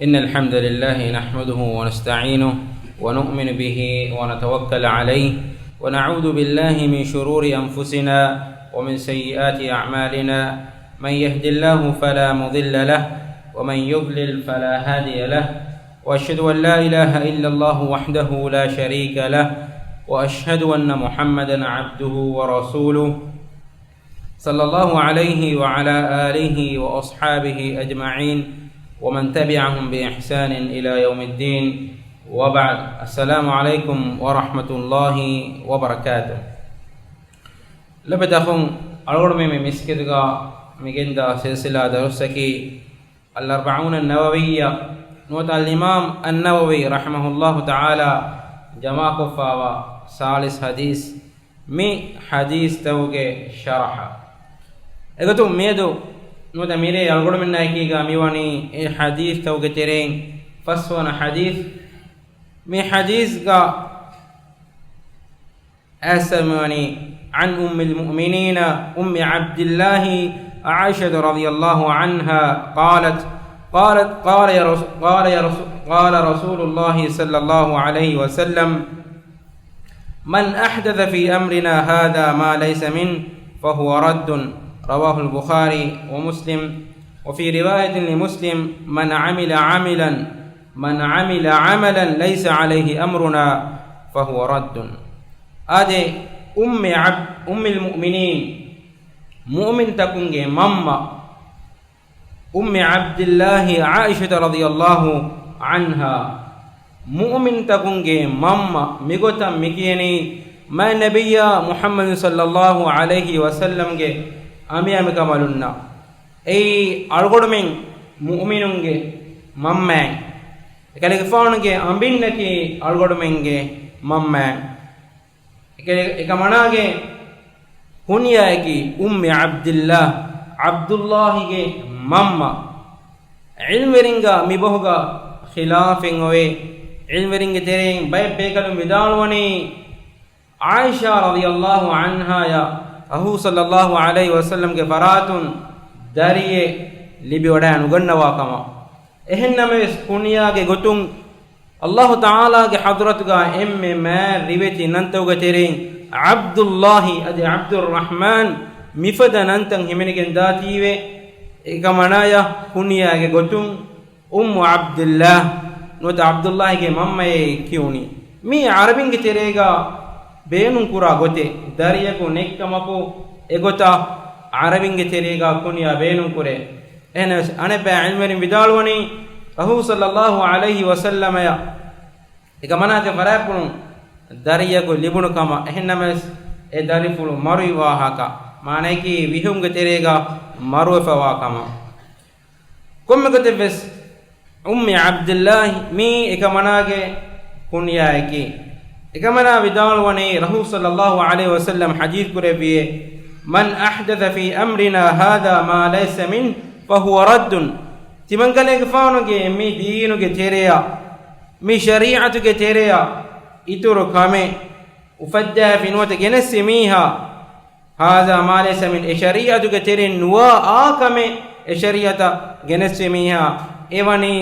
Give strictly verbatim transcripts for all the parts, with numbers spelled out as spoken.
إن الحمد لله نحمده ونستعينه ونؤمن به ونتوكل عليه، ونعوذ بالله من شرور أنفسنا ومن سيئات أعمالنا. من يهد الله فلا مضل له، ومن يضلل فلا هادي له، وأشهد أن لا إله إلا الله وحده لا شريك له، وأشهد أن محمدا عبده ورسوله، صلى الله عليه وعلى آله وأصحابه أجمعين، ومن تبعهم بإحسان إلى يوم الدين، وبعد. السلام عليكم ورحمة الله وبركاته. ލޮބުވެތި އަޚުން، އަޅުގަނޑުމެން މި މިސްކިތުގަ މިގެންދާ ސިލްސިލާ ދަރުސަކީ، އަލްއަރްބަޢޫނަ ނަވަވިއްޔާ ނުވަތަ އަލްއިމާމް އައްނަވަވީ ރަޙިމަހުﷲ ތަޢާލާ ޖަމާކޮށްފާވާ ސާޅީސް ޙަދީޘް، މި ޙަދީޘްތަކުގެ ޝަރަޙަ. އެގޮތުން މިއަދު ނުވަތަ މިރޭ އަޅުގަނޑުމެންނާ އެކީގަ މިވަނީ އެ ޙަދީޘްތަކުގެ ތެރެއިން ފަސްވަނަ ޙަދީޘް. މި ޙަދީޘްގަ އައިސް މިވަނީ، عن أم المؤمنين أم عبد الله عائشة رضي الله عنها قالت، قالت، قال يا رس-، قال يا رس-، قال رسول الله صلى الله عليه وسلم، من أحدث في أمرنا هذا ما ليس منه فهو رد. رواه البخاري ومسلم. وفي رواية لمسلم، من عمل عملا من عمل عملا ليس عليه أمرنا فهو رد. އާދެ، އުއްމި ޢަބް-، އުއްމިލް މުއުމިނީން، މުއުމިންތަކުންގެ މަންމަ، އުއްމި ޢަބްދިއްލާހި ޢާއިޝަތަ ރަޟިޔައްލާހު ޢަންހާ، މުއުމިންތަކުންގެ މަންމަ މިގޮތަށް މިކިޔަނީ، މާތް ނަބިއްޔާ މުޙައްމަދު ޞައްލައްލާހު ޢަލައިހި ވަސައްލަމްގެ އަނބިޔާ މިކަނބަލުންނަށް. އެއީ އަޅުގަނޑުމެން މުއުމިނުންގެ މަންމައިން. އެކަލޭގެފާނުގެ އަނބިންނަކީ އަޅުގަނޑުމެންގެ މަންމައިން. އެކަ-، އެކަމަނާގެ ކުންޔާއަކީ އުއްމި ޢަބްދިއްލާ، ޢަބްދުއްލާހިގެ މަންމަ. ޢިލްމުވެރިންގަ މިބަހުގަ ޚިލާފެއް އޮވޭ. ޢިލްމުވެރިންގެ ތެރެއިން ބައެއް ބޭކަލުން ވިދާޅުވަނީ، ޢާއިޝާ ރަޟިޔައްލާހު ޢަންހާޔަށް ރަސޫލު ޞައްލައްލާހު ޢަލައިހި ވަސައްލަމްގެ ފަރާތުން ދަރިއެއް ލިބިވަޑައި ނުގަންނަވާ ކަމަށް. އެހެންނަމަވެސް، ކުންޔާގެ ގޮތުން އައްލާހު ތަޢާލާގެ ޙަޟްރަތުގަ އެންމެ މާތް ރިވެތި ނަންތަކުގެ ތެރެއިން ޢަބްދުއްލާހި އަދި ޢަބްދުއްރަޙްމާން މިފަދަ ނަންތައް ހިމެނިގެން ދާތީވެ. އެކަމަނާޔަށް ކުންޔާގެ ގޮތުން އުއްމު ޢަބްދިއްލާ ނުވަތަ ޢަބްދުއްލާހިގެ މަންމައޭ ކިޔުނީ. މީ ޢަރަބިންގެ ތެރޭގަ ބޭނުންކުރާ ގޮތެއް، ދަރިޔަކު ނެތްކަމަކު އެގޮތަށް ޢަރަބިންގެ ތެރޭގަ ކުންޔާ ބޭނުންކުރޭ. އެހެނަސް އަނެއްބައި ޢިލްމުވެރިން ވިދާޅުވަނީ، ރަސޫލު ޞައްލައްލާހު ޢަލައިހި ވަސައްލަމަޔަށް އެކަމަނާގެ ފަރާތްޕުޅުން ދަރިޔަކު ލިބުނު ކަމަށް، އެހެންނަމަވެސް އެ ދަރިފުޅު މަރުވި ވާހަކަ، މާނައަކީ ވިހުމުގެ ތެރޭގަ މަރުވެފަވާ ކަމަށް. ކޮންމެ ގޮތެއްވެސް، އުއްމި ޢަބްދިއްލާހި މީ އެކަމަނާގެ ކުންޔާއަކީ. އެކަމަނާ ވިދާޅުވަނީ، ރަސޫލު ޞައްލައްލާހު ޢަލައިހި ވަސައްލަމް ޙަދީޘް ކުރެއްވިއޭ، من أحدث في أمرنا هذا ما ليس منه فهو رد. ތިމަންކަލޭގެފާނުގެ މި ދީނުގެ ތެރެއަށް، މި ޝަރީޢަތުގެ ތެރެއަށް އިތުރު ކަމެއް އުފައްދާފި ނުވަތަ ގެނެސްފި މީހާ، هذا ما ليس منه، އެ ޝަރީޢަތުގެ ތެރެއިން ނުވާ އާ ކަމެއް އެ ޝަރީޢަތަށް ގެނެސްފި މީހާ، އެ ވަނީ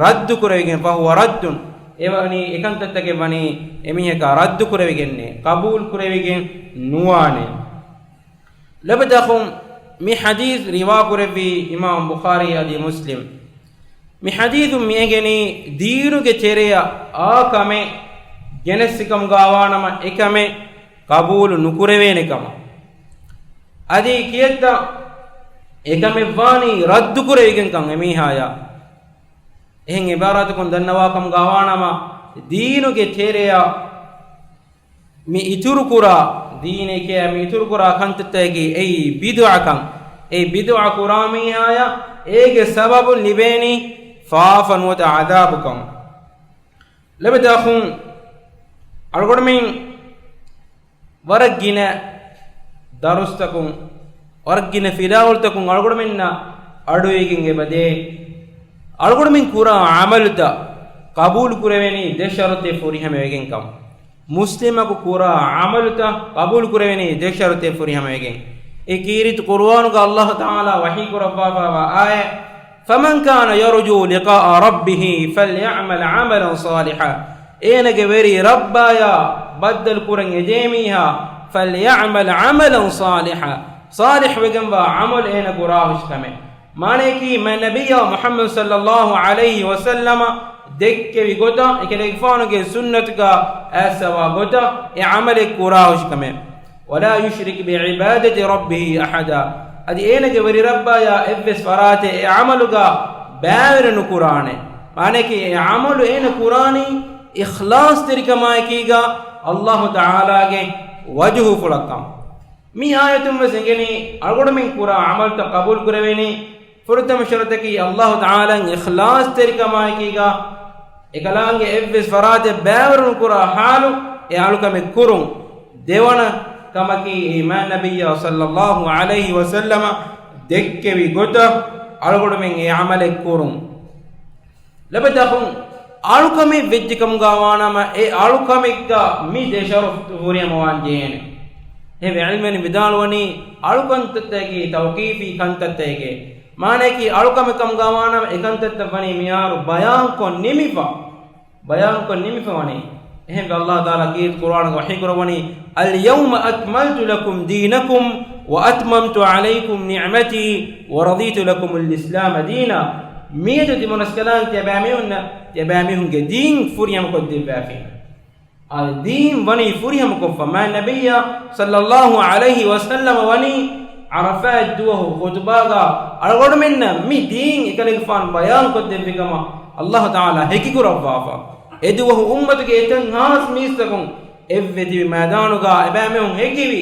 ރައްދު ކުރެވިގެން، فهو رد. އެ ވަނީ އެކަންތައްތަކެއް ވަނީ އެ މީހަކާ ރައްދު ކުރެވިގެންނޭ، ޤަބޫލު ކުރެވިގެން ނުވާނެ. ލޮބުވެތި އަޚުން، މި ޙަދީޘް ރިވާ ކުރެއްވީ އިމާމު ބުޚާރީ އަދި މުސްލިމް. މި ޙަދީޘުން މިއެނގެނީ ދީނުގެ ތެރެއަށް އާ ކަމެއް ގެނެސްފިކަމުގާވާނަމަ އެކަމެއް ޤަބޫލު ނުކުރެވޭނެ ކަމަށް. އަދި ކިއެއްތަ އެކަމެއް ވާނީ ރައްދު ކުރެވިގެންކަން އެމީހާޔަށް. އެހެން އިބާރާތަކުން ދަންނަވާކަމުގާވާނަމަ ދީނުގެ ތެރެއަށް މި އިތުރުކުރާ، ދީނެކޭ މި އިތުރުކުރާ ކަންތައްތަކަކީ އެއީ ބިދުޢަކަން. އެ ބިދުޢަ ކުރާ މީހާޔަށް އޭގެ ސަބަބުން ލިބޭނީ ފާފަ ނުވަތަ ޢަޛާބުކަން. ލޮބުވެތި އަޚުން، އަޅުގަނޑުމެން ވަރަށް ގިނަ ދަރުސްތަކުން، ވަރަށް ގިނަ ފިލާވަޅުތަކުން އަޅުގަނޑުމެންނަށް އަޑުއިވިގެން އެބަދޭ، އަޅުގަނޑުމެން ކުރާ ޢަމަލުތައް ޤަބޫލު ކުރެވޭނީ ދެ ޝަރުޠެއް ފުރިހަމަވެގެންކަން. މުސްލިމަކު ކުރާ ޢަމަލުތައް ޤަބޫލު ކުރެވޭނީ ދެ ޝަރުޠެއް ފުރިހަމަވެގެން. އެ ކީރިތި ޤުރުއާނުގަ އައްލާހު ތަޢާލާ ވަޙީ ކުރައްވާފައިވާ އާޔަތް، فمن كان يرجو لقاء ربه فليعمل عملا صالحا. އޭނަގެ ވެރި ރައްބާޔާ ބައްދަލު ކުރަން އެދޭ މީހާ، فليعمل عملا صالحا، ޞާލިޙް ވެގެންވާ ޢަމަލު އޭނަ ކުރާހުށި ކަމެއް. މާނަޔަކީ، މާތް ނަބިއްޔާ މުޙައްމަދު ޞައްލައްލާހު ޢަލައިހި ވަސައްލަމަ ދެއްކެވި ގޮތަށް، އެކަލޭގެފާނުގެ ސުންނަތުގަ އައިސްފަވާ ގޮތަށް އެ ޢަމަލެއް ކުރާހުށި ކަމެއް. ولا يشرك بعبادة ربه أحدا. އަދި އޭނަގެ ވެރި ރައްބާޔާ އެއްވެސް ފަރާތެއް އެ ޢަމަލުގަ ބައިވެރި ނުކުރާނެ. މާނަޔަކީ، އެ ޢަމަލު އޭނަ ކުރާނީ އިޚްލާޞްތެރިކަމާއެކީގަ، ﷲ ތަޢާލާގެ ވަޖުހުފުޅަށް ކަމަށް. މި އާޔަތުން ވެސް އެނގެނީ، އަޅުގަނޑުމެން ކުރާ ޢަމަލުތައް ޤަބޫލު ކުރެވޭނީ، ފުރަތަމަ ޝަރުޠަކީ ﷲ ތަޢާލާއަށް އިޚްލާޞްތެރިކަމާއެކީގަ، އެކަލާނގެ އެއްވެސް ފަރާތެއް ބައިވަރު ނުކުރާ ޙާލު އެ އަޅުކަމެއް ކުރުން. ދެވަނަ ކަމަކީ، މާތް ނަބިއްޔާ ޞައްލައްލާހު ޢަލައިހި ވަސައްލަމަ ދެއްކެވި ގޮތަށް އަޅުގަނޑުމެން އެ ޢަމަލެއް ކުރުން. ލަބަދަހުން އަޅުކަމެއް ވެއްޖެކަމުގަ ވާނަމަ، އެ އަޅުކަމެއްގަ މި ދެ ޝަރުޠު ފުރިހަމަވާން ޖެހޭނެ. އެހެންވެ، ޢިލްމުވެރިން ވިދާޅުވަނީ، އަޅުކަންތައްތަކަކީ ތައުޤީފީ ކަންތައްތަކެކޭ. މާނައަކީ، އަޅުކަމެއް ކަމުގަ ވާނަމަ، އެ ކަންތައްތައް ވަނީ މިހާރު ބަޔާންކޮށް ނިމިފަ، ބަޔާންކޮށް ނިމިފަ ވަނީ. އެހެންވެ، ﷲ ތަޢާލާ ކީރިތި ޤުރުއާނުގަ ވަޙީ ކުރައްވަނީ، اليوم أكملت لكم دينكم وأتممت عليكم نعمتي ورضيت لكم الإسلام دينا. މިއަދު ތިމަން ރަސްކަލާނގެ ތިޔަބައިމީހުންނަށް، ތިޔަބައިމީހުންގެ ދީން ފުރިހަމަކޮށްދެއްވާފީމެވެ. އާ، ދީން ވަނީ ފުރިހަމަކޮށްފަ. މާތް ނަބިއްޔާ ޞައްލައްލާހު ޢަލައިހި ވަސައްލަމަ ވަނީ ޢަރަފާތް ދުވަހު ޚުޠުބާގަ އަޅުގަނޑުމެންނަށް މި ދީން އެކަލޭގެފާނު ބަޔާންކޮށްދެއްވި ކަމަށް ﷲ ތަޢާލާ ހެކިކުރައްވާފަ. އެދުވަހު އުއްމަތުގެ އެތައް ހާސް މީސްތަކުން އެއްވެ ތިބި މައިދާނުގަ އެބައިމީހުން ހެކިވި،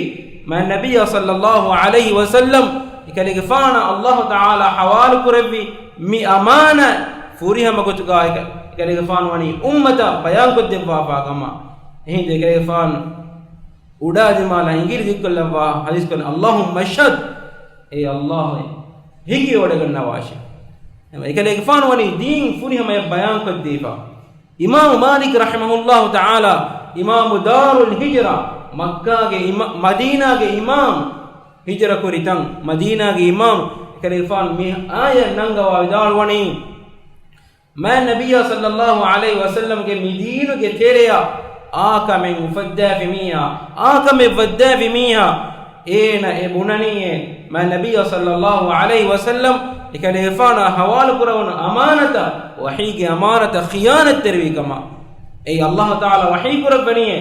މާތް ނަބިއްޔާ ޞައްލައްލާހު ޢަލައިހި ވަސައްލަމް އެކަލޭގެފާނަށް ﷲ ތަޢާލާ ޙަވާލުކުރެއްވި މި އަމާނާތް ފުރިހަމަ ގޮތުގަ އެކަ-، އެކަލޭގެފާނު ވަނީ އުއްމަތަށް ބަޔާންކޮށްދެއްވާފާ ކަމަށް. އެހިނދު އެކަލޭގެފާނު އުޑާ ދިމާލަށް އިނގިލި ދިއްކޮށްލައްވާ ޙަދީޘް ކުރަނީ، اللهم اشهد، އޭ ﷲ، ހެކިވޮޑިގަންނަވާށޭ. އެކަލޭގެފާނު ވަނީ ދީން ފުރިހަމަޔަށް ބަޔާންކޮށްދީފަ. އިމާމު މާލިކް ރަޙިމަހުﷲ ތަޢާލާ، އިމާމު ދާރުލް ހިޖްރާ، މައްކާގެ އިމާ-، މަދީނާގެ އިމާމު، ހިޖްރަ ކުރި ތަން މަދީނާގެ އިމާމު، އެކަލޭގެފާނު މި އާޔަތް ނަންގަވާ ވިދާޅުވަނީ، މާތް ނަބިއްޔާ ޞައްލައްލާހު ޢަލައިހި ވަސައްލަމްގެ މި ދީނުގެ ތެރެއަށް އާ ކަމެއް އުފައްދާފި މީހާ، އާ ކަމެއް ވައްދާފި މީހާ، އޭނަ އެ ބުނަނީއޭ، މާތް ނަބިއްޔާ ޞައްލައްލާހު ޢަލައިހި ވަސައްލަމް އެކަލޭގެފާނަށް ޙަވާލު ކުރެވުނު އަމާނަތަށް، ވަޙީގެ އަމާނަތަށް ޚިޔާނަތްތެރިވި ކަމަށް. އެއީ ﷲ ތަޢާލާ ވަޙީ ކުރައްވަނީއޭ،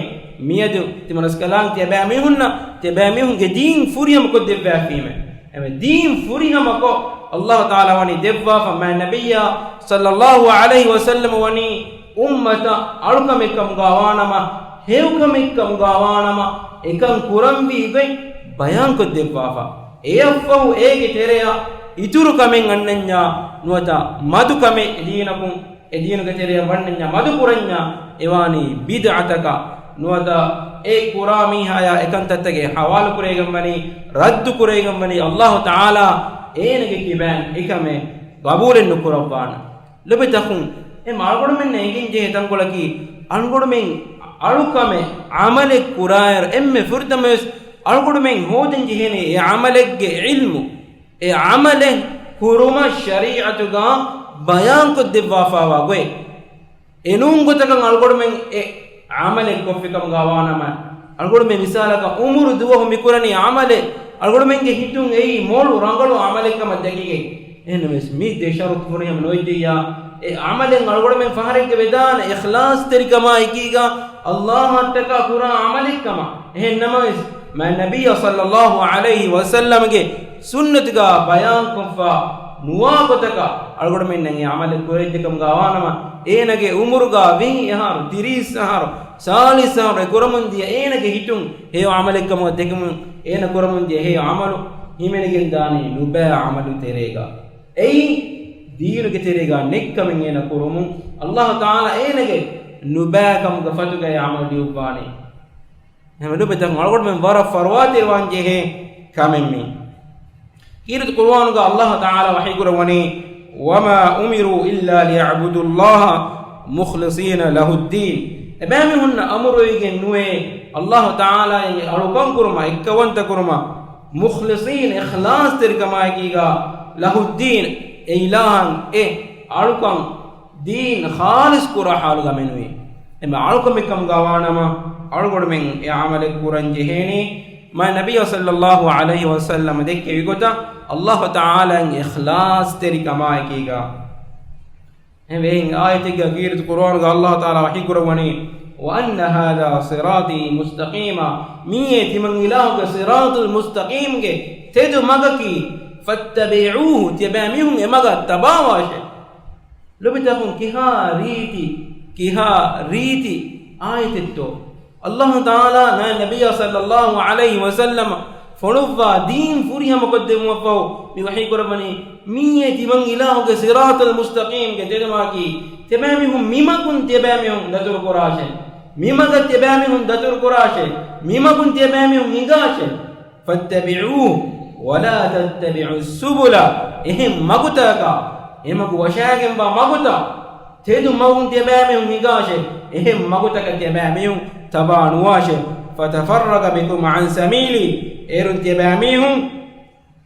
މިއަދު ތިމަން ރަސްކަލާނގެ ތިޔަބައިމީހުންނަށް، ތިޔަބައިމީހުންގެ ދީން ފުރިހަމަކޮށްދެއްވާފީމެވެ. އެމެ ދީން ފުރިހަމަކޮށް، ﷲ ތަޢާލާ ވަނީ ދެއްވާފަ، މާތް ނަބިއްޔާ ޞައްލައްލާހު ޢަލައިހި ވަސައްލަމަ ވަނީ އުއްމަތަށް އަޅުކަމެއް ކަމުގަ ވާނަމަ، ހެޔޮކަމެއް ކަމުގަ ވާނަމަ، އެކަން ކުރަންވީ ގޮތް ބަޔާންކޮށްދެއްވާފަ. އެއަށްފަހު އޭގެ ތެރެއަށް އިތުރު ކަމެއް އަންނަންޏާ ނުވަތަ މަދު ކަމެއް އެ ދީނަކުން، އެ ދީނުގެ ތެރެއަށް ވަންނަންޏާ މަދު ކުރަންޏާ އެވާނީ ބިދްޢަތަކަށް. ނުވަތަ އެ ކުރާ މީހާޔާ އެކަންތައްތަކެއް ޙަވާލު ކުރައިގެންވަނީ، ރައްދު ކުރައިގެންވަނީ، ﷲ ތަޢާލާ އޭނަގެ ކިބައިން އެކަމެއް ގަބޫލެއް ނުކުރައްވާނެ. ލޮބުވެތި އަޚުން، އެ އަޅުގަނޑުމެންނަށް އެނގެން ޖެހޭ ތަންކޮޅަކީ، އަޅުގަނޑުމެން އަޅުކަމެއް ޢަމަލެއް ކުރާއިރު، އެންމެ ފުރަތަމަވެސް އަޅުގަނޑުމެން ހޯދަން ޖެހޭނީ އެ ޢަމަލެއްގެ ޢިލްމު، އެ ޢަމަލެއް ކުރުމަށް ޝަރީޢަތުގަ ބަޔާންކޮށްދެއްވާފާވާ ގޮތް. އެނޫން ގޮތަކަށް އަޅުގަނޑުމެން އެ ޢަމަލެއް ކޮށްފި ކަމުގަ ވާނަމަ، އަޅުގަނޑުމެން މިސާލަކަށް އުމުރު ދުވަހު މިކުރަނީ ޢަމަލެއް، އަޅުގަނޑުމެންގެ ހިތުން އެއީ މޮޅު ރަނގަޅު ޢަމަލެއް ކަމަށް ދެކިގެން. އެހެންނަމަވެސް މި ދެ ޝަރުޠު ފުރިހަމަ ނުވެއްޖެއްޔާ، އެ ޢަމަލެއް އަޅުގަނޑުމެން ފަހަރެއްގަ ވެދާނެ އިޚްލާޞްތެރިކަމާ އެކީގަ ﷲ އަށްޓަކާ ކުރާ ޢަމަލެއް ކަމަށް. އެހެންނަމަވެސް، މާތް ނަބިއްޔާ ޞައްލައްލާހު ޢަލައިހި ވަސައްލަމްގެ ސުންނަތުގަ ބަޔާންކޮށްފަ ނުވާ ގޮތަކަށް އަޅުގަނޑުމެންނަށް އެ ޢަމަލެއް ކުރެވިއްޖެކަމުގަ ވާނަމަ، އޭނަގެ އުމުރުގަ ވިހި އަހަރު، ތިރީސް އަހަރު، ސާޅީސް އަހަރު އެ ކުރަމުންދިޔަ އޭނަގެ ހިތުން ހެޔޮ ޢަމަލެއްކަމުގަ ދެކެމުން، އޭނަ ކުރަމުންދިޔަ ހެޔޮ ޢަމަލު ހިމެނިގެންދާނީ ނުބައި ޢަމަލު ތެރޭގަ. އެއީ ދީނުގެ ތެރޭގަ ނެއްކަމެއް އޭނަ ކުރުމުން، ﷲ ތަޢާލާ އޭނަގެ ނުބައިކަމުގެ ފަތުގައި ޢަމަލު ލިޔުއްވާނީ. އެހެންވެ ލޮބުވެތި އަޚުން، އަޅުގަނޑުމެން ވަރަށް ފަރުވާތެރިވާން ޖެހޭ ކަމެއް މީ. ކީރިތި ޤުރުއާނުގަ ﷲ ތަޢާލާ ވަޙީކުރައްވަނީ، وما أمروا إلا ليعبدوا الله مخلصين له الدين. އެބައިމީހުންނަށް އަމުރުވެވިގެން ނުވޭ، ﷲ ތަޢާލާއަށް އަޅުކަން ކުރުމަށް، އެއްކައުވަންތަ ކުރުމަށް، مخلصين، އިޚްލާޞްތެރިކަމާއެކީގަ، له الدين، އެ އިލާހަށް އެ އަޅުކަން ދީން ޚާލިޞް ކުރާ ޙާލުގަ މެނުވީ. އެމެ އަޅުކަމެއްކަމުގަ ވާނަމަ، އަޅުގަނޑުމެން އެ ޢަމަލެއް ކުރަން ޖެހޭނީ، މާތް ނަބިއްޔާ ޞައްލައްލާހު ޢަލައިހި ވަސައްލަމަ ދެއްކެވި ގޮތަށް، ﷲ ތަޢާލާއަށް އިޚްލާޞްތެރިކަމާއެކީގަ. އެހެންވެ، އާޔަތެއްގަ ކީރިތި ޤުރުއާނުގަ ﷲ ތަޢާލާ ވަޙީ ކުރައްވަނީ، وَأَنَّ هَذَا صِرَاطِي مُسْتَقِيمًا، މިއީ ތިމަން އިލާހުގެ ޞިރާޠުލް މުސްތަޤީމްގެ ތެދު މަގަކީ، فَاتَّبِعُوهُ، ތިޔަބައިމީހުން އެ މަގަށް ތަބާވާށޭ. ލޮބުވެތި އަޚުން، ކިހާ ރީތި، ކިހާ ރީތި އާޔަތެއްތޯ؟ ﷲ ތަޢާލާ މާތް ނަބިއްޔާ ޞައްލައްލާހު ޢަލައިހި ވަސައްލަމަ ފޮނުއްވާ ދީން ފުރިހަމަ ކޮށްދެއްވުމަށްފަހު މި ވަޙީ ކުރައްވަނީ، މިއީ ތިމަން އިލާހުގެ ޞިރާޠުލް މުސްތަޤީމްގެ ތެދުމަގަކީ، ތިޔަބައިމީހުން މިމަގުން ތިޔަބައިމީހުން ދަތުރު ކުރާށޭ. މިމަގަށް ތިޔަބައިމީހުން ދަތުރު ކުރާށޭ. މިމަގުން ތިޔަބައިމީހުން ހިނގާށޭ. فَاتَّبِعُوهُ وَلَا تَتَّبِعُوا السُّبُلَ، އެހެން މަގުތަކަކާ، އެ މަގު ވަށާގެންވާ މަގުތައް، ތެދު މަގުން ތިޔަބައިމީހުން ހިނގާށޭ، އެހެން މަގުތަކަށް ތިޔަބައިމީހުން ތަބާ ނުވާށޭ. فَتَفَرَّقَ بِكُمْ عَنْ سَبِيلِهِ، އޭރުން ތިޔަބައިމީހުން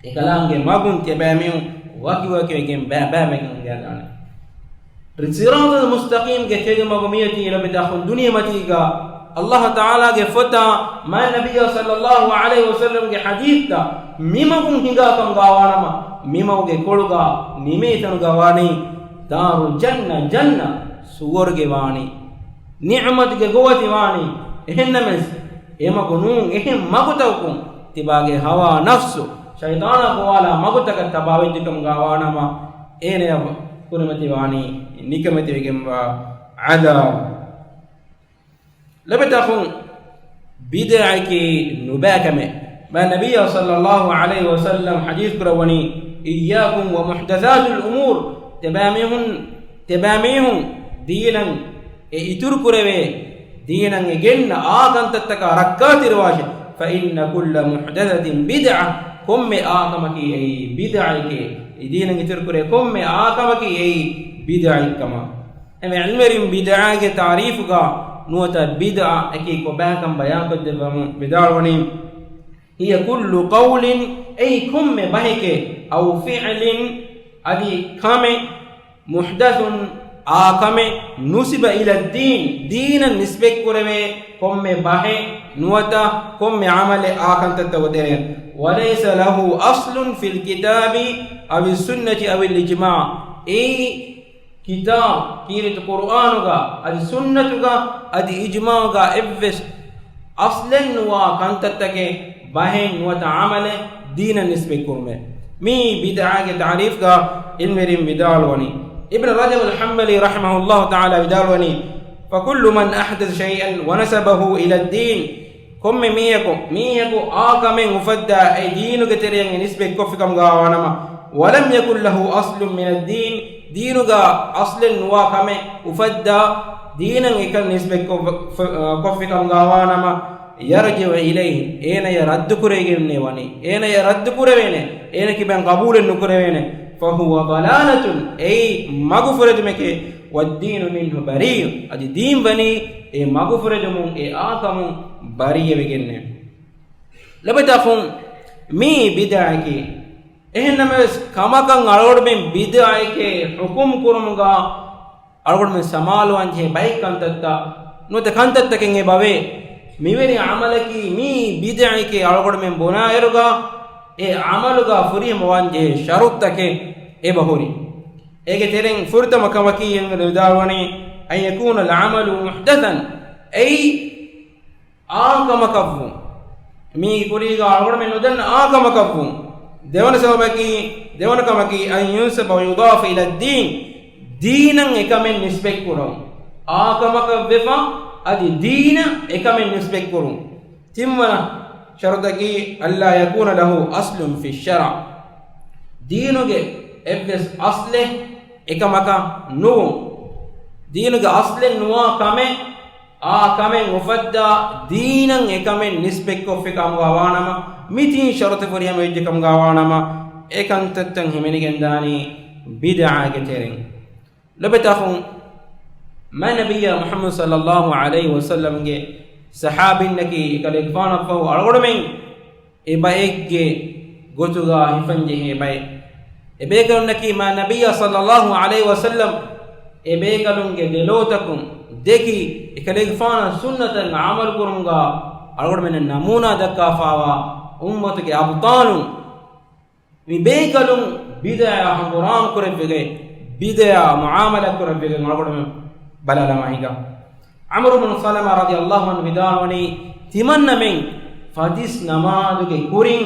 އެކަލާނގެ މަގުން ތިޔަބައިމީހުން ވަކިވަކިވެގެން ބައިބައިވެގެން އުނގައިދާނެ. ޞިރާޠުލް މުސްތަޤީމްގެ ތެދު މަގު މިއޮތީ ލޮބުވެތި އަޚުން ދުނިޔެމަތީގަ ﷲ ތަޢާލާގެ ފޮތާ މާތް ނަބިއްޔާ ޞައްލައްލާހު ޢަލައިހި ވަސައްލަމްގެ ޙަދީޘްތައް މިމަގުން ހިނގާކަމުގަ ވާނަމަ، މިމަގުގެ ކޮޅުގަ ނިމޭތަނުގަ ވާނީ ދާރުލް ޖަންނަ، ޖަންނަ ސުވަރުގެ ވާނީ، ނިޢުމަތުގެ ގޮވަތި ވާނީ. އެހެންނަމަވެސް، އެމަގު ނޫން އެހެން މަގުތަކުން ތިބާގެ ހަވާ ނަފްސު، ޝައިޠާނާ ގޮވާލާ މަގުތަކަށް ތަބާވެއްޖެކަމުގަ ވާނަމަ، އޭނަޔަށް ކުރިމަތިވާނީ ނިކަމެތިވެގެންވާ ޢަޛާބު. ލޮބުވެތި އަޚުން، ބިދްޢައަކީ ނުބައިކަމެއް. މާތް ނަބިއްޔާ ޞައްލައްލާހު ޢަލައިހި ވަސައްލަމް ޙަދީޘް ކުރައްވަނީ، إِيَّاكُمْ وَمُحْدَثَاتِ الْأُمُورِ، ތިބާމީހުން، ތިބާމީހުން ދީނަށް އެ އިތުރު ކުރެވޭ، ދީނަށް އެ ގެންނަ އާ ކަންތައްތަކާ ރައްކާތެރިވާށޭ. فَإِنَّ كُلَّ مُحْدَثَةٍ بِدْعَةٌ، ކޮންމެ އާ ކަމަކީ އެއީ ބިދްޢައެކޭ. އެ ދީނަށް އިތުރު ކުރޭ ކޮންމެ އާ ކަމަކީ އެއީ ބިދްޢައެއްކަމަށް. އެމެ ޢިލްމުވެރިން ބިދްޢާގެ ތާރީފުގަ ނުވަތަ ބިދްޢައަކީ ކޮބާކަން ބަޔާންކޮށްދެއްވަމުން ވިދާޅުވަނީ، هِيَ كُلُّ قَوْلٍ، އެއީ ކޮންމެ ބަހެކޭ، أَوْ فِعْلٍ، އަދި ކަމެއް، مُحْدَثٌ، އާ ކަމެއް، نُسِبَ إِلَى الدِّينِ، ދީނަށް ނިސްބަތްކުރެވޭ ކޮންމެ ބަހެއް ނުވަތަ ކޮންމެ ޢަމަލެއް އާ ކަންތައްތަކުގެ ތެރެއިން، وَلَيْسَ لَهُ أَصْلٌ فِي الْكِتَابِ أَوِ السُّنَّةِ أَوِ الْإِجْمَاعِ، އެއީ ކިތާބު، ކީރިތި ޤުރުއާނުގަ، އަދި ސުންނަތުގަ، އަދި އިޖްމާޢުގަ އެއްވެސް އަޞްލެއް ނުވާ ކަންތައްތަކެއް، ބަހެއް ނުވަތަ ޢަމަލެއް ދީނަށް ނިސްބަތްކުރުމެއް. މިއީ ބިދްޢާގެ ތާރީފްގަ ޢިލްމުވެރިން ވިދާޅުވަނީ. އިބްނު ރަޖަބުލް ޙަންބަލީ ރަޙިމަހުﷲ ތަޢާލާ ވިދާޅުވަނީ، فَكُلُّ مَنْ أَحْدَثَ شَيْئًا وَنَسَبَهُ إِلَى الدِّينِ، ކޮންމެ މީހަކު، މީހަކު އާ ކަމެއް އުފައްދާ އެ ދީނުގެ ތެރެއިން ނިސްބަތްކޮށްފިކަމުގަ ވާނަމަ، وَلَمْ يَكُنْ لَهُ أَصْلٌ مِنَ الدِّينِ، ދީނުގަ އަޞްލެއް ނުވާ ކަމެއް އުފައްދާ، ދީނަށް އެކަން ނިސްބަތްކޮށް، ކޮށްފިކަމުގަ ވާނަމަ، يَرْجِعُ إِلَيْهِ، އޭނަޔަށް ރައްދުކުރެވިގެންނޭ ވަނީ، އޭނަޔަށް ރައްދުކުރެވޭނެ، އޭނަ ކިބައިން ޤަބޫލެއް ނުކުރެވޭނެ. فَهُوَ ضَلَالَةٌ، އެއީ މަގުފުރެދުމެކޭ. وَالدِّينُ مِنْهُ بَرِيءٌ، އަދި ދީން ވަނީ އެ މަގުފުރެދުމުން، އެ އާކަމުން ބަރީއަވެގެންނޭ. ލޮބުވެތި އަޚުން، މީ ބިދްޢައަކީ. އެހެންނަމަވެސް، ކަމަކަށް އަޅުގަނޑުމެން ބިދްޢައެކޭ ޙުކުމް ކުރުމުގަ އަޅުގަނޑުމެން ސަމާލުވާން ޖެހޭ ބައެއް ކަންތައްތައް ނުވަތަ ކަންތައްތަކެއް އެބަވޭ. މިވެރި ޢަމަލަކީ މީ ބިދްޢައެކޭ އަޅުގަނޑުމެން ބުނާއިރުގަ، އެ ޢަމަލުގަ ފުރިހަމަވާން ޖެހޭ ޝަރުޠުތަކެއް އެބަހުރި. އޭގެ ތެރެއިން ފުރަތަމަ ކަމަކީ އެންމެ ވިދާޅުވަނީ، أَنْ يَكُونَ الْعَمَلُ مُحْدَثًا، އެއީ އާ ކަމަކަށްވުން. މީގެ ކުރީގަ އަޅުގަނޑުމެން ނުދަންނަ އާ ކަމަކަށްވުން. ދެވަނަ ސަބަބަކީ، ދެވަނަ ކަމަކީ، أَنْ يُنْسَبَ وَيُضَافَ إِلَى الدِّينِ، ދީނަށް އެކަމެއް ނިސްބަތްކުރުން. އާ ކަމަކަށްވެފަ، އަދި ދީނަށް އެކަމެއް ނިސްބަތްކުރުން. ތިންވަނަ ޝަރުޠަކީ، أَلَّا يَكُونَ لَهُ أَصْلٌ فِي الشَّرْعِ، ދީނުގެ އެއްވެސް އަޞްލެއް އެކަމަކަށް ނުވުން. ދީނުގެ އަޞްލެއް ނުވާ ކަމެއް، އާ ކަމެއް އުފައްދާ، ދީނަށް އެކަމެއް ނިސްބަތްކޮށްފި ކަމުގަ ވާނަމަ، މި ތިން ޝަރުޠު ފުރިހަމަ ވެއްޖެ ކަމުގަ ވާނަމަ، އެ ކަންތައްތައް ހިމެނިގެންދާނީ ބިދްޢާގެ ތެރެއިން. ލޮބުވެތި އަޚުން، މާތް ނަބިއްޔާ މުޙައްމަދު ޞައްލައްލާހު ޢަލައިހި ވަސައްލަމްގެ ޞަޙާބީންނަކީ އެކަލޭގެފާނަށްފަހު އަޅުގަނޑުމެން އެ ބައެއްގެ ގޮތުގަ ހިފަންޖެހޭ ބައެއް. އެބޭކަލުންނަކީ މާ ނަބިއްޔާ ޞައްލައްލާހު ޢަލައިހި ވަސައްލަމް އެބޭކަލުންގެ ދެލޯތަކުން ދެކި، އެކަލޭގެފާނަށް ސުންނަތަށް ޢަމަލުކުރުމުގަ އަޅުގަނޑުމެންނަށް ނަމޫނާ ދައްކާފާވާ އުއްމަތުގެ އަބްޠާލުން. މި ބޭކަލުން ބިދަޢާ ހަނގުރާމަ ކުރެއްވިގެން، ބިދަޢާ މުޢާމަލާ ކުރެއްވިގެން އަޅުގަނޑުމެން ބަލާލަމާ ހިނގާ. ޢަމްރު ބުނު ސަލަމާ ރަޟިޔައްލާހު ޢަންހު ވިދާޅުވަނީ، ތިމަންނަމެން ފަތިސް ނަމާދުގެ ކުރިން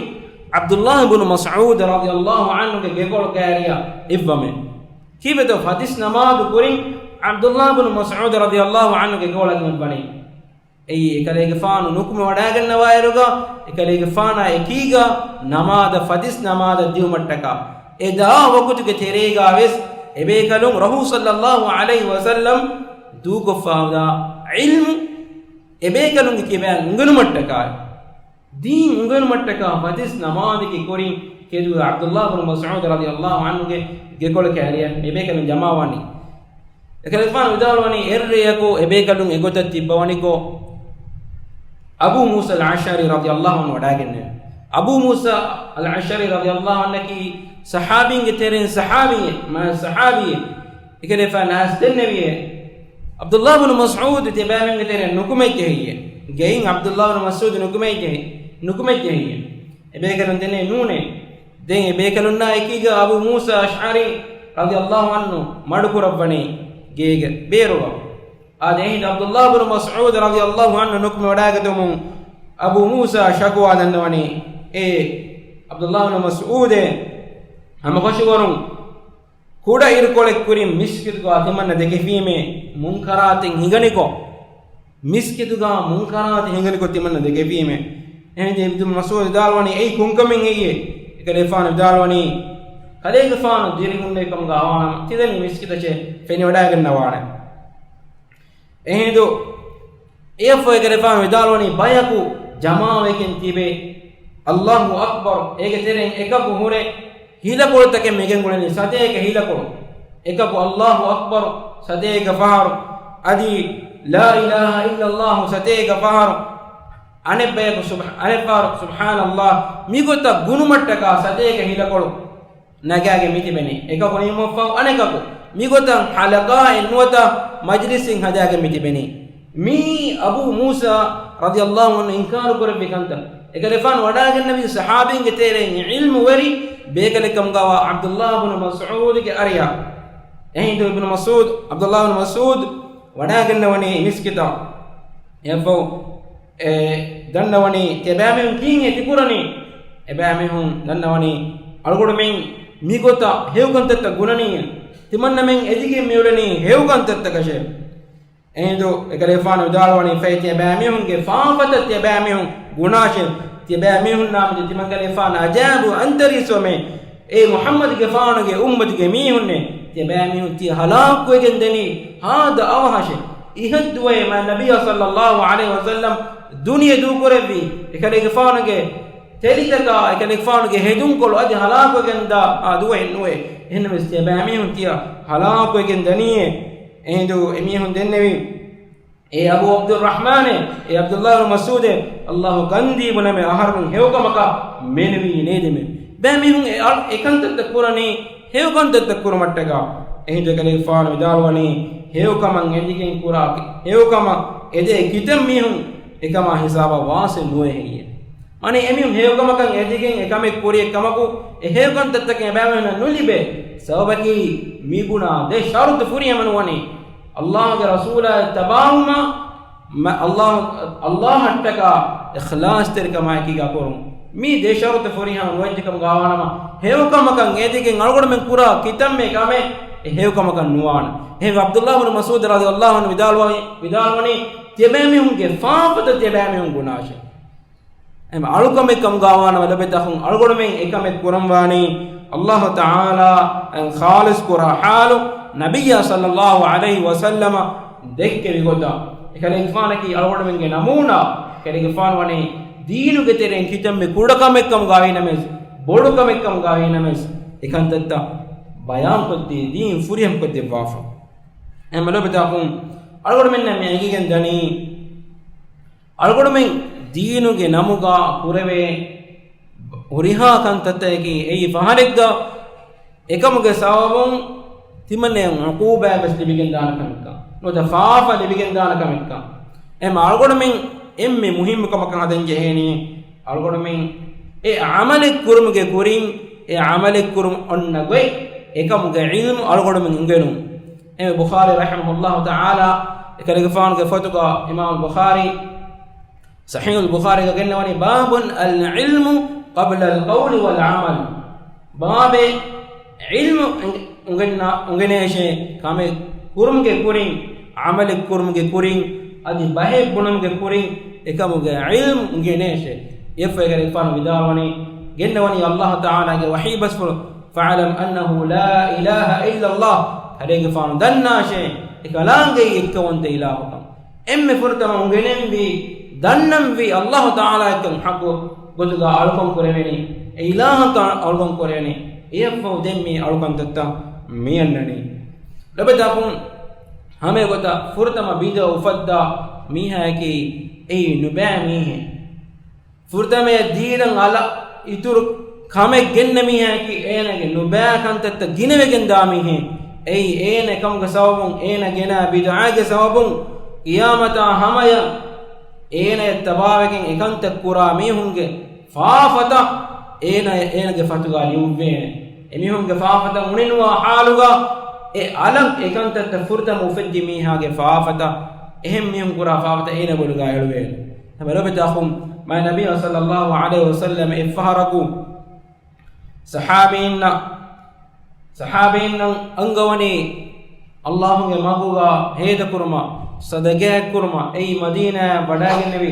ޢަބްދުއްލާހި ބުނު މަސްޢޫދު ރަޟިޔައްލާހު ޢަންހުގެ ގެކޮޅު ކައިރިއަށް އެއްވަމޭ. ކީއްވެތޯ ފަތިސް ނަމާދު ކުރިން ޢަބްދުއްލާހި ބުނު މަސްޢޫދު ރަޟިޔައްލާހު ޢަންހުގެ ގެކޮޅަށް އެއްވަނީ؟ އެއީ އެކަލޭގެފާނު ނުކުމެވަޑައިގަންނަވާއިރުގަ، އެކަލޭގެފާނާ އެކީގަ ނަމާދަށް ފަތިސް ނަމާދަށް ދިއުމަށްޓަކާ، އެ ދާ ވަގުތުގެ ތެރޭގަ ވެސް އެބޭކަލުން ރަސޫލު ޞައްލައްލާހު ޢަލައިހި ވަސައްލަމް ދޫކޮށްފައިވާ ޢިލްމު އެބޭކަލުންގެ ކިބައިން އުނގެނުމަށްޓަކާ، ދީން އުނގެނުމަށްޓަކާ ފަތިސް ނަމާދަކީ ކުރިން ކެދުވި ޢަބްދުއްލާހި ބުނު މަސްޢޫދު ރަޟިޔައްލާހު ޢަންހުގެ ގެކޮޅު ކައިރިއަށް އެބޭކަލުން ޖަމާވާނީ. އެކަލޭގެފާނު ވިދާޅުވަނީ، އެއްރެއަކު އެބޭކަލުން އެގޮތަށް ތިއްބަވަނިކޮށް، އަބޫ މޫސަލް އަޝްޢަރީ ރަޟިޔައްލާހު ޢަންހު ވަޑައިގެންނެވި. އަބޫ މޫސާ އަލް އަޝްޢަރީ ރަޟިޔައްލާހު ޢަންހަކީ ޞަޙާބީންގެ ތެރެއިން ޞަޙާބީއެއް، މާ ޞަޙާބީއެއް. އެކަލޭގެފާނު އައިސް ދެންނެވިއޭ، ޢަބްދުއްލާހި ބުނު މަސްޢޫދު ތިޔަބައިމީހުންގެ ތެރެއިން ނުކުމެއްޖެހެއްޔޭ؟ ގެއިން ޢަބްދުއްލާހި ބުނު މަސްޢޫދު ނުކުމެއްޖެހެ، ނުކުމެއްޖެހެއްޔޭ؟ އެބޭކަލުން ދެންނެވި ނޫނޭ. ދެން އެބޭކަލުންނާ އެކީގަ އަބޫ މޫސާ އަޝްޢަރީ ރަޟިޔައްލާހު ޢަންހު މަޑުކުރައްވަނީ ގޭގެ ބޭރުގަ. އާދެ، އެހިނދު ޢަބްދުއްލާހި ބުނު މަސްޢޫދު ރަޟިޔައްލާހު ޢަންހު ނުކުމެވަޑައިގަތުމުން އަބޫ މޫސާ ޝަކުވާ ދަންނަވަނީ، އޭ ޢަބްދުއްލާހި ބުނު މަސްޢޫދޭ، ހަމަކަށަވަރުން ކުޑަ އިރުކޮޅެއް ކުރިން މިސްކިތުގަ ތިމަންނަ ދެކެފީމޭ، މުންކަރާތެއް ހިނގަނިކޮށް، މިސްކިތުގަ މުންކަރާތެއް ހިނގަނިކޮށް ތިމަންނަ ދެކެފީމޭ. އެހިނދު އިބްނު މަސްޢޫދު ވިދާޅުވަނީ، އެއީ ކޮންކަމެއް ހެއްޔޭ؟ އެކަލޭގެފާނު ވިދާޅުވަނީ، ކަލޭގެފާނު ދިރިހުންނެވިކަމުގަ ވާނަމަ، ތިދަނީ މިސްކިތަށޭ ފެނިވަޑައިގަންނަވާނެ. އެހިނދު އެއަށްފަހު އެކަލޭގެފާނު ވިދާޅުވަނީ، ބަޔަކު ޖަމާވެގެން ތިބެ، އައްލާހު އަކްބަރު، އޭގެ ތެރެއިން އެކަކު ހުރެ ހިލަކޮޅުތަކެއް މިގެންގުޅެނީ ސަތޭކަ ހިލަކޮޅު. އެކަކު އައްލާހު އަކްބަރު ސަތޭކަ ފަހަރު، އަދި ލާ އިލާހަ އިއްލައްލާހު ސަތޭކަ ފަހަރު، އަނެއްބަޔަކު ސުބް-، އަނެއްފަހަރު ސުބްޙާނައްލާހް، މިގޮތަށް ގުނުމަށްޓަކާ ސަތޭކަ ހިލަކޮޅު ނަގާގެން މިތިބެނީ. އެކަކު ނިމުމަށްފަހު އަނެކަކު މިގޮތަށް ޙަލަޤާއެއް ނުވަތަ މަޖްލިސެއް ހަދާގެން މިތިބެނީ. މިއީ އަބޫ މޫސާ ރަޟިޔައްލާހު ޢަންހު އިންކާރު ކުރެއްވި ކަންތައް. އެކަލޭގެފާނު ވަޑައިގެންނެވީ ޞަޙާބީންގެ ތެރެއިން ޢިލްމުވެރި ބޭކަލެއްކަމުގަވާ ޢަބްދުއްލާހި ބުނު މަސްޢޫދުގެ އަރިހަށް. އެހިނދު އިބްނު މަސްޢޫދު، ޢަބްދުއްލާހި ބުނު މަސްޢޫދު ވަޑައިގެންނެވަނީ މިސްކިތަށް. އެއަށްފަހު އެ ދަންނަވަނީ ތިޔަބައިމީހުން ކީއްހޭ ތިކުރަނީ؟ އެބައިމީހުން ދަންނަވަނީ އަޅުގަނޑުމެން މިގޮތަށް ހެޔޮކަންތައްތައް ގުނަނީ، ތިމަންނަމެން އެދިގެން މިއުޅެނީ ހެޔޮކަންތައްތަކަށޭ. އެހިނދު އެކަލޭގެފާނު ވިދާޅުވަނީ، ފަހެ ތިޔަބައިމީހުންގެ ފާފަތައް ތިޔަބައިމީހުން ގުނާށޭ. ތިޔަބައިމީހުންނާމެދު ތިމަން ކަލޭގެފާނު އަޖައިބު އަންތަރީސްވަމޭ. އޭ މުޙައްމަދުގެފާނުގެ އުއްމަތުގެ މީހުންނޭ، ތިޔަބައިމީހުން ތިޔަ ހަލާކުވެގެން ދެނީ ހާދަ އަވަހަށޭ. އިހަށްދުވަހޭ މާތް ނަބިއްޔާ ޞައްލައްލާހު ޢަލައިހި ވަސައްލަމް ދުނިޔެ ދޫކުރެއްވީ، އެކަލޭގެފާނުގެ ތެލިތަކާ، އެކަލޭގެފާނުގެ ހެދުންކޮޅު އަދި ހަލާކުވެގެންދާ އާ ދުވަހެއް ނުވޭ. އެހެންނަމަވެސް ތިޔަބައިމީހުން ތިޔަ ހަލާކުވެގެން ދަނީއޭ. އެހިނދު އެމީހުން ދެންނެވީ، އޭ އަބޫ ޢަބްދުއްރަޙްމާނޭ، އޭ ޢަބްދުއްލާހި ބުނު މަސްޢޫދޭ، އައްލާހު ކަންދީ ބުނަމޭ އަހަރުމެން ހެޔޮކަމަކަށް މެނުވީ ނޭދެމޭ. ބައެއް މީހުން އެ އަޅު-، އެކަންތައްތައް ކުރަނީ ހެޔޮކަންތައްތައް ކުރުމަށްޓަކާ. އެހިނދު އެކަލޭގެފާނު ވިދާޅުވަނީ، ހެޔޮކަމަށް އެދިގެން ކުރާ، ހެޔޮކަމަށް އެދޭ ކިތައް މީހުން އެކަމާ ހިސާބަށް ވާސިލް ނުވޭ ހެއްޔޭ؟ އަނެއް އެމީހުން ހެޔޮކަމަކަށް އެދިގެން އެކަމެއް ކުރި އެއްކަމަކު، އެ ހެޔޮކަންތައްތަކެއް އެބައިމީހުންނަށް ނުލިބޭ. ސަބަބަކީ މި ގުނާ ދެ ޝަރުޠު ފުރިހަމަ ނުވަނީ. އައްލާހުގެ ރަސޫލާއަށް ތަބާވުމާ، މަ-، އައްލާހު، އައްލާހަށްޓަކާ އިޚްލާޞްތެރިކަމާއެކީގާ ކުރުން. މި ދެ ޝަރުޠު ފުރިހަމަ ނުވެއްޖެކަމުގާވާނަމަ، ހެޔޮކަމަކަށް އެދިގެން އަޅުގަނޑުމެން ކުރާ ކިތަންމެ ކަމެއް އެ ހެޔޮކަމަކަށް ނުވާނެ. އެހެންވެ، ޢަބްދުއްލާހި ބުނު މަސްޢޫދު ރަޟިޔައްލާހު ޢަންހު ވިދާޅުވަ-، ވިދާޅުވަނީ، ތިޔަބައިމީހުންގެ ފާފަތައް ތިޔަބައިމީހުން ގުނާށޭ. އެހެން އަޅުކަމެއްކަމުގާވާނަމަ ލޮބުވެތި އަޚުން، އަޅުގަނޑުމެން އެކަމެއް ކުރަންވާނީ، އައްލާހު ތަޢާލާ އަށް ޚާލިޞް ކުރާ ޙާލު، ނަބިއްޔާ ޞައްލައްލާހު ޢަލައިހި ވަސައްލަމަ ދެއްކެވި ގޮތަށް. އެކަލޭގެފާނަކީ އަޅުގަނޑުމެންގެ ނަމޫނާ. އެކަލޭގެފާނު ވަނީ ދީނުގެ ތެރެއިން ކިތަންމެ ކުޑަކަމެއްކަމުގާވީނަމަވެސް، ބޮޑުކަމެއްކަމުގާވީނަމަވެސް، އެކަންތައްތައް ބަޔާންކޮށްދީ، ދީން ފުރިހަމަކޮށްދެއްވާފަ. އެހެންވެ ލޮބުވެތި އަޚުން، އަޅުގަނޑުމެންނަށް މި އެނގިގެން ދަނީ، އަޅުގަނޑުމެން ދީނުގެ ނަމުގާ ކުރެވޭ ހުރިހާ ކަންތައްތަކަކީ އެއީ ފަހަރެއްގަ އެކަމުގެ ސަބަބުން ތިމަންނަޔަށް ޢުޤޫބާތް ވެސް ލިބިގެންދާނެ ކަމެއްކަން. ނުވަތަ ފާފަ ލިބިގެންދާނެ ކަމެއްކަން. އެހެން އަޅުގަނޑުމެން އެންމެ މުހިއްމު ކަމަކަށް ހަދަން ޖެހޭނީ، އަޅުގަނޑުމެން އެ ޢަމަލެއް ކުރުމުގެ ކުރިން، އެ ޢަމަލެއް ކުރުމަށް އޮންނަ ގޮތް، އެކަމުގެ ޢިލްމު އަޅުގަނޑުމެން އުނގެނުން. އެ ބުޚާރީ ރަޙިމަހުﷲ ތަޢާލާ، އެކަލޭގެފާނުގެ ފޮތުގަ އިމާމު ބުޚާރީ، ޞަޙީޙުލް ބުޚާރީގަ ގެންނަވަނީ، باب العلم قبل القول والعمل. ބާބެއް، ޢިލްމު އުނގެންނަ-، އުނގެނޭށޭ، ކަމެއް ކުރުމުގެ ކުރިން، ޢަމަލެއް ކުރުމުގެ ކުރިން، އަދި ބަހެއް ބުނުމުގެ ކުރިން، އެކަމުގެ ޢިލްމު އުނގެނޭށޭ. އެއަށްފަހު އެކަލޭގެފާނު ވިދާޅުވަނީ، ގެންނަވަނީ ﷲ ތަޢާލާގެ ވަޙީ ބަސްފުޅު، فاعلم أنه لا إله إلا الله. ކަލޭގެފާނު ދަންނާށޭ، އެކަލާނގެ އެއްކައުވަންތަ އިލާހުކަން. އެންމެ ފުރަތަމަ އުނގެނެންވީ، ދަންނަންވީ ﷲ ތަޢާލާއަށްކަން ޙައްޤު ގޮތުގަ އަޅުކަން ކުރެވެނީ، އެ އިލާހަކަށް އަޅުކަން ކުރެވެނީ. އެއަށްފަހު ދެން މި އަޅުކަންތައްތައް މި އަންނަނީ. ލޮބުވެތި އަޚުން، ހަމައެގޮތަށް ފުރަތަމަ ބިދުޢަ އުފައްދާ މީހާއަކީ އެއީ ނުބައި މީހެއް. ފުރަތަމަ ދީނަށް އަލަށް އިތުރު ކަމެއް ގެންނަ މީހާއަކީ އޭނާގެ ނުބައި ކަންތައްތައް ގިނަވެގެން ދާ މީހެއް. އެއީ އޭނަ އެކަމުގެ ސަބަބުން، އޭނާ ގެނާ ބިދުޢާގެ ސަބަބުން ޤިޔާމަތާ ހަމަޔަށް އޭނަޔަށް ތަބާވެގެން އެކަންތައް ކުރާ މީހުންގެ ފާފަތައް އޭނަ، އޭނަގެ ފަތުގަ ލިޔުއްވޭނެ. އެމީހުންގެ ފާފަތައް އުނިނުވާ ޙާލުގަ އެ އަލަށް އެކަންތައްތައް ފުރަތަމަ އުފެއްދި މީހާގެ ފާފަތައް، އެހެން މީހުން ކުރާ ފާފަތައް އޭނަ ބޮލުގަ އެޅުވޭނެ. ހަމަ ލޮބުވެތި އަޚުން، މާތް ނަބިއްޔާ ޞައްލައްލާހު ޢަލައިހި ވަސައްލަމަ އެއްފަހަރަކު ޞަޙާބީންނަށް، ޞަޙާބީންނަށް އަންގަވަނީ ﷲގެ މަގުގަ ހޭދަކުރުމަށް، ޞަދަޤާތްކުރުމަށް. އެއީ މަދީނާއަށް ވަޑައިގެންނެވި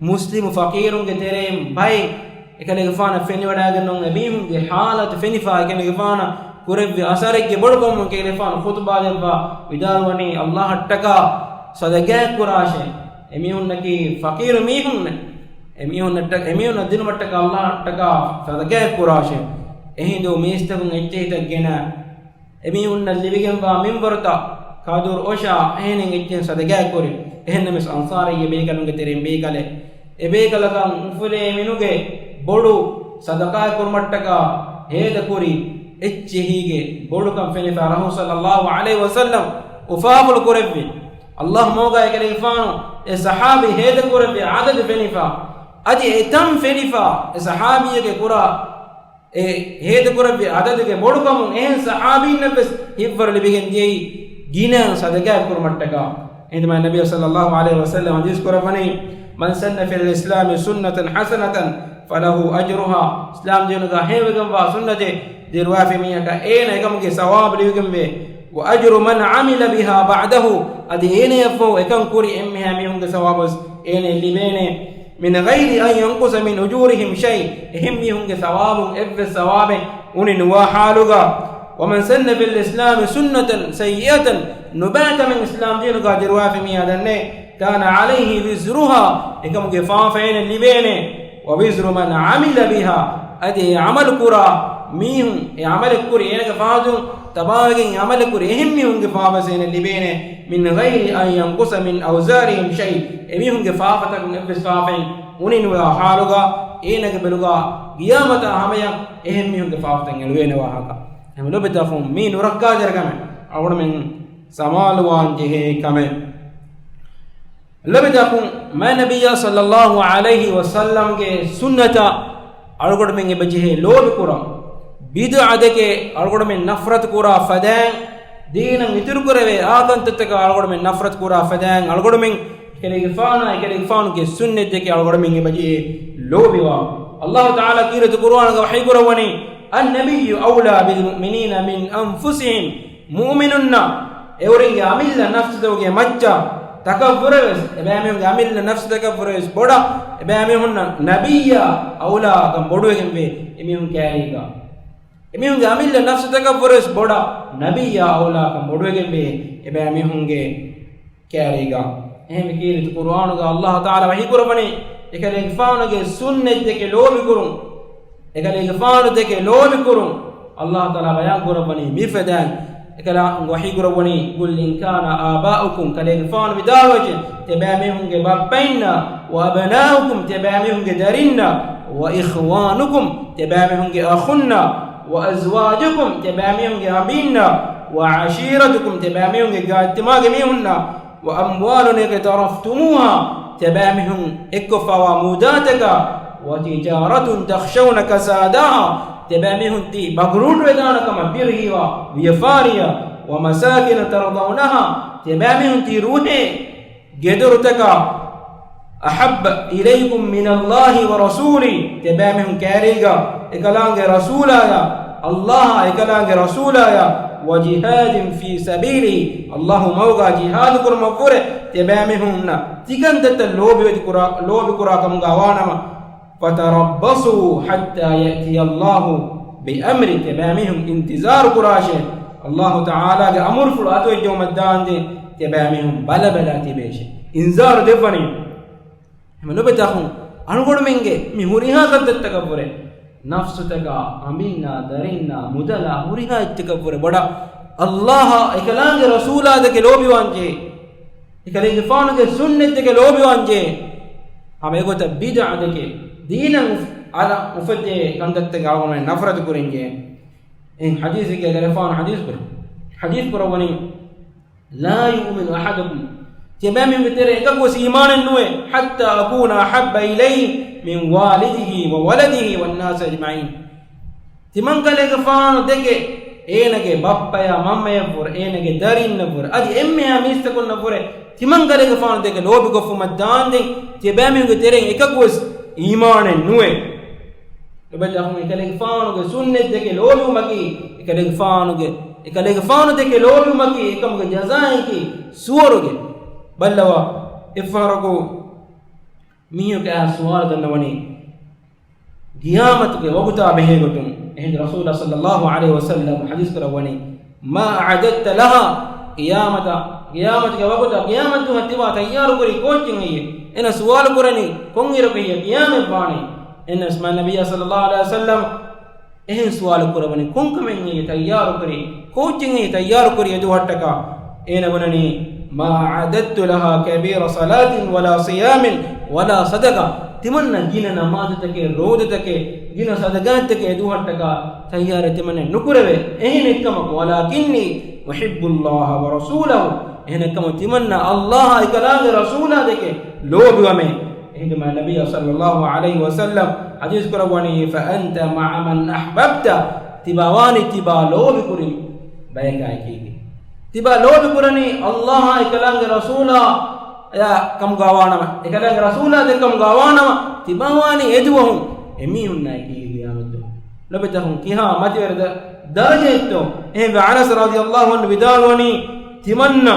މުސްލިމު ފަޤީރުންގެ ތެރެއިން ބައެއް އެކަލޭގެފާނަށް ފެނިވަޑައިގެންނުން، އެމީހުންގެ ޙާލަތު ފެނިފާ، އެކަލޭގެފާނަށް ކުރެއްވި އަސަރެއްގެ ބޮޑުކަމުން އެކަލޭގެފާނު ޚުޠުބާ ދެއްވާ ވިދާޅުވަނީ، ﷲއަށްޓަކާ ޞަދަޤާތް ކުރާށޭ. އެމީހުންނަކީ ފަޤީރު މީހުންނޭ. އެމީހުންނަށްޓަ-، އެމީހުންނަށް ދިނުމަށްޓަކާ ﷲއަށްޓަކާ ޞަދަޤާތް ކުރާށޭ. އެހިނދު މީސްތަކުން އެއްޗެހިތައް ގެނަ އެމީހުންނަށް ލިބިގެންވާ މިންވަރުތައް ކަދުރު އޮށާ، އެހެނިން އެއްޗެހި ޞަދަޤާތް ކުރި. އެހެންނަމަވެސް އަންޞާރީ ބޭކަލުންގެ ތެރެއިން ބޭކަލެއް، އެ ބޭކަލަކަށް އުފުލޭ މިނުގެ ބޮޑު ޞަދަޤާތް ކުރުމަށްޓަކާ ހޭދަކުރި އެއްޗެހީގެ ބޮޑުކަން ފެނިފާ ރަސޫލު ޞައްލައްލާހު ޢަލައިހި ވަސައްލަމަ އުފާވެރި ކުރެއްވި. ﷲ މަގުގަ އެކަލޭގެފާނު އެ ޞަޙާބީ ހޭދަކުރެއްވި ޢަދަދު ފެނިފާ. އަދި އެތަން ފެނިފާ އެ ޞަޙާބީއެއްގެ ކުރާ އެ ހޭދަކުރެއްވި ޢަދަދުގެ ބޮޑުކަމުން އެހެން ޞަޙާބީންނަށްވެސް ހިތްވަރު ލިބިގެން ދިޔައީ ގިނަ ޞަދަޤާތް ކުރުމަށްޓަކާ. އެހެންވީމާ ނަބިއްޔާ ޞައްލައްލާހު ޢަލައިހި ވަސައްލަމަ ޙަދީޘް ކުރައްވަނީ، من سن في الإسلام سنة حسنة فله أجرها. އިސްލާމް ދީނުގަ ހެޔޮވެގެންވާ ސުންނަތެއް ދިރުވާފި މީހަކަށް އޭނަ އެކަމުގެ ސަވާބު ލިބިގެންވޭ. وأجر من عمل بها بعده. އަދި އޭނަޔަށްފަހު އެކަން ކުރި އެންމެހާ މީހުންގެ ސަވާބުވެސް އޭނަޔަށް ލިބޭނެ. من غير أن ينقص من أجورهم شيء. އެހެން މީހުންގެ ސަވާބުން އެއްވެސް ސަވާބެއް އުނި ނުވާ ޙާލުގަ. ومن سن في الإسلام سنة سيئة. ނުބައި ކަމެއް އިސްލާމް ދީނުގަ ދިރުވާފި މީހާ ދަންނަވަން، كان عليه وزرها. އެކަމުގެ ފާފަ އޭނަޔަށް ލިބޭނެ. ووزر من عمل بها. އަދި އެ ޢަމަލު ކުރާ މީހުން، އެ ޢަމަލެއް ކުރި އޭނަގެ ފާފަތައް ތަބާވެގެން ޢަމަލެއް ކުރި އެހެން މީހުންގެ ފާފަ އޭނަޔަށް ލިބޭނެ. من غير أن ينقص من أوزارهم شيء. އެމީހުންގެ ފާފަތަކުން އެއްވެސް ފާފައެއް އުނި ނުވާ ޙާލުގަ އޭނަގެ ބޮލުގަ ޤިޔާމަތާ ހަމަޔަށް އެހެން މީހުންގެ ފާފަތައް އެޅުވޭނެ ވާހަކަ. އެހެން ލޮބުވެތި އަޚުން، މީ ނުރައްކާތެރި ކަމެއް. އަޅުގަނޑުމެން ސަމާލުވާން ޖެހޭ ކަމެއް. ލޮބުވެތި އަޚުން، މާތް ނަބިއްޔާ ޞައްލައްލާހު ޢަލައިހި ވަސައްލަމަގެ ސުންނަތަށް އަޅުގަނޑުމެން އެބަ ޖެހޭ ލޯބިކުރަން. ބިދުޢަ ދެކެ އަޅުގަނޑުމެން ނަފްރަތު ކުރާ ފަދައިން، ދީނަށް އިތުރު ކުރެވޭ އާކަންތައްތަކަށް އަޅުގަނޑުމެން ނަފްރަތު ކުރާ ފަދައިން، އަޅުގަނޑުމެން އެކަލޭގެފާނާ އެކަލޭގެފާނުގެ ސުންނަތް ދެކެ އަޅުގަނޑުމެން އެބަ ޖެހޭ ލޯބިވާން. ﷲ ތަޢާލާ ކީރިތި ޤުރުއާނުގަ ވަޙީ ކުރައްވަނީ، النبي أولى بالمؤمنين من أنفسهم. މުއުމިނުންނަށް އެއުރެންގެ އަމިއްލަ ނަފްސުތަކުގެ މައްޗަށް ތަކަށްވުރެވެސް، އެބައިމީހުންގެ އަމިއްލަ ނަފްސުތަކަށްވުރެވެސް ބޮޑަށް، އެބައިމީހުންނަށް ނަބިއްޔާ އައުލާކަން ބޮޑުވެގެންވޭ އެމީހުން ކައިރީގަ. އެމީހުންގެ އަމިއްލަ ނަފްސުތަކަށްވުރެވެސް ބޮޑަށް ނަބިއްޔާ އައުލާކަން ބޮޑުވެގެންވޭ އެބައިމީހުންގެ ކައިރީގަ. އެހެން ކީރިތި ޤުރުއާނުގަ ﷲ ތަޢާލާ ވަޙީކުރައްވަނީ، އެކަލޭގެފާނުގެ ސުންނަތް ދެކެ ލޯބިކުރުން، އެކަލޭގެފާނު ދެކެ ލޯބިކުރުން. ﷲ ތަޢާލާ ބަޔާން ކުރައްވަނީ މިފަދައިން. އެކަލާނގެ ވަޙީކުރައްވަނީ، قل إن كان آباؤكم، ކަލޭގެފާނު ވިދާޅުވައްޖެ، ތިޔަބައިމީހުންގެ ބައްޕައިންނަށް، وأبناؤكم، ތިޔަބައިމީހުންގެ ދަރިންނަށް، وإخوانكم، ތިޔަބައިމީހުންގެ އަޚުންނަށް، وأزواجكم، ތިޔަބައިމީހުންގެ އަނބީންނާ، وعشيرتكم، ތިޔަބައިމީހުންގެ ގާތްތިމާގެ މީހުންނާ، وأموال، اقترفتموها، ތިޔަބައިމީހުން އެއްކޮށްފަވާ މުދާތަކާ، وتجارة تخشون كسادها، ތިޔަބައިމީހުން ތި ބަނގުރޫޓުވެދާނެ ކަމަށް ބިރުހީވާ ވިޔަފާރިއާ، ومساكن ترضونها، ތިޔަބައިމީހުން ތި ރުހޭ ގެދޮރުތަކާ، أحب إليكم من الله ورسوله، ތިޔަބައިމީހުން ކައިރީގަ އެކަލާނގެ ރަސޫލާޔާ، ﷲ އާ އެކަލާނގެ ރަސޫލާޔާ، وجهاد في سبيله، ﷲ މަގުގަ ޖިހާދު ކުރުމަށްވުރެ ތިޔަބައިމީހުންނަށް ތިކަންތައްތައް ލޯބިވެތި ކުރާ، ލޯބި ކުރާ ކަމުގަ ވާނަމަ، فتربصوا حتى يأتي الله بأمره، ތިޔަބައިމީހުން އިންތިޒާރު ކުރާށޭ، ﷲ ތަޢާލާގެ އަމުރުފުޅު އަތުވެއްޖައުމަށް ދާންދެން ތިޔަބައިމީހުން ބަލަބަލާ ތިބޭށޭ. އިންޒާރު ދެއްވަނީ. އެހެން ނުބަތަހުން އަޅުގަނޑުމެންގެ މި ހުރިހާ ކަންތައްތަކަށްވުރެ، ނަފްސުތަކާ، އަނބިންނާ، ދަރިންނާ، މުދަލާ، ހުރިހާ އެއްޗަކަށްވުރެ ބޮޑަށް ﷲ އާ އެކަލާނގެ ރަސޫލާ ދެކެ ލޯބިވާންޖެހޭ. އެކަލޭގެފާނުގެ ސުންނަތް ދެކެ ލޯބިވާންޖެހޭ. ހަމަ އެގޮތަށް ބިދްޢަ ދެކެ ދީނަށް އުފް-، އަލަށް އުފެއްދޭ ކަންތައްތަކެއް އަޅުގަނޑުމެން ނަފްރަތު ކުރަންޖެހޭ. އެހެން ޙަދީޘެއްގައި އެކަލޭގެފާނު ޙަދީޘް ކުރ-، ޙަދީޘް ކުރައްވަނީ، لا يؤمن أحدكم، ތިޔަބައިމީހުންގެ ތެރޭ އެކަކުވެސް އީމާނެއް ނުވޭ، حتى أكون أحب إليه من والده وولده والناس أجمعين. ތިމަންކަލޭގެފާނު ދެކެ އޭނަގެ ބައްޕަޔާ މަންމަޔަށްވުރެ، އޭނަގެ ދަރިންނަށްވުރެ، އަދި އެންމެހާ މީސްތަކުންނަށްވުރެ، ތިމަންކަލޭގެފާނު ދެކެ ލޯބިކޮށްފުމަށް ދާންދެން، ތިޔަބައިމީހުންގެ ތެރެއިން އެކަކުވެސް އީމާނެއް ނުވޭ. އެބަޖަހުން އެކަލޭގެފާނުގެ ސުންނަތް ދެކެ ލޯބިވުމަކީ، އެކަލޭގެފާނުގެ، އެކަލޭގެފާނު ދެކެ ލޯބިވުމަކީ، އެކަމުގެ ޖަޒާއަކީ ސުވަރުގެ. ބައްލަވާ، އެއްފަހަރަކު މީހަކު އައިސް ސުވާލު ދަންނަވަނީ، ގިޔާމަތުގެ ވަގުތާ ބެހޭގޮތުން. އެހިނދު ރަސޫލާ ޞައްލައްލާހު ޢަލައިހި ވަސައްލަމް ޙަދީޘް ކުރައްވަނީ، ما أعددت لها، ޤިޔާމަތަށް، ޤިޔާމަތުގެ ވަގުތަށް ޤިޔާމަތްދުވަހަށް ތިބާ ތައްޔާރުކުރީ ކޯއްޗެއް ހެއްޔޭ؟ އޭނަ ސުވާލު ކުރަނީ ކޮންއިރަކު ހެއްޔޭ ޤިޔާމަތް ވާނީ؟ އެހެންނަމަވެސް މާތް ނަބިއްޔާ ޞައްލައްލާހު ޢަލައިހި ވަސައްލަމް އެހެން ސުވާލު ކުރައްވަނީ، ކޮންކަމެއް ހެއްޔޭ ތައްޔާރުކުރީ؟ ކޯއްޗެއް ހެއްޔޭ ތައްޔާރުކުރީ އެދުވަހަށްޓަކާ؟ އޭނަ ބުނަނީ، ما أعددت لها كبير صلاة ولا صيام ولا صدقة. ތިމަންނަ ގިނަ ނަމާދުތަކެއް، ރޯދަތަކެއް، ގިނަ ޞަދަޤާތްތަކެއް އެދުވަހަށްޓަކާ ތައްޔާރެއް ތިމަންނަ ނުކުރެވޭ. އެހެނެއްކަމަކު، ولكني أحب الله ورسوله. އެހެނެއްކަމަކު، ތިމަންނަ ﷲ އާ އެކަލާނގެ ރަސޫލާ ދެކެ ލޯބިވަމޭ. އެހިނދު މާތް ނަބިއްޔާ ޞައްލައްލާހު ޢަލައިހި ވަސައްލަމް ޙަދީޘް ކުރައްވަނީ، فأنت مع من أحببت، ތިބާ ވާނީ ތިބާ ލޯބިކުރި ބަޔަކާ އެކީގަ. ތިބާ ލޯބިކުރަނީ ﷲ އާ އެކަލާނގެ ރަސޫލާ އާ ކަމުގަ ވާނަމަ، އެކަލާނގެ ރަސޫލާ ދެކެ ކަމުގަ ވާނަމަ، ތިބާ ވާނީ އެދުވަހުން އެމީހުންނާ އެކީގަ ޤިޔާމަތްދުވަހު. ނުބަތަހުން ކިހާ މަތިވެރި ދަ-، ދަރަޖައެއްތޯ؟ އެހެންވެ އަނަސް ރަޟިޔައްލާހު ޢަންހު ވިދާޅުވަނީ، ތިމަންނަ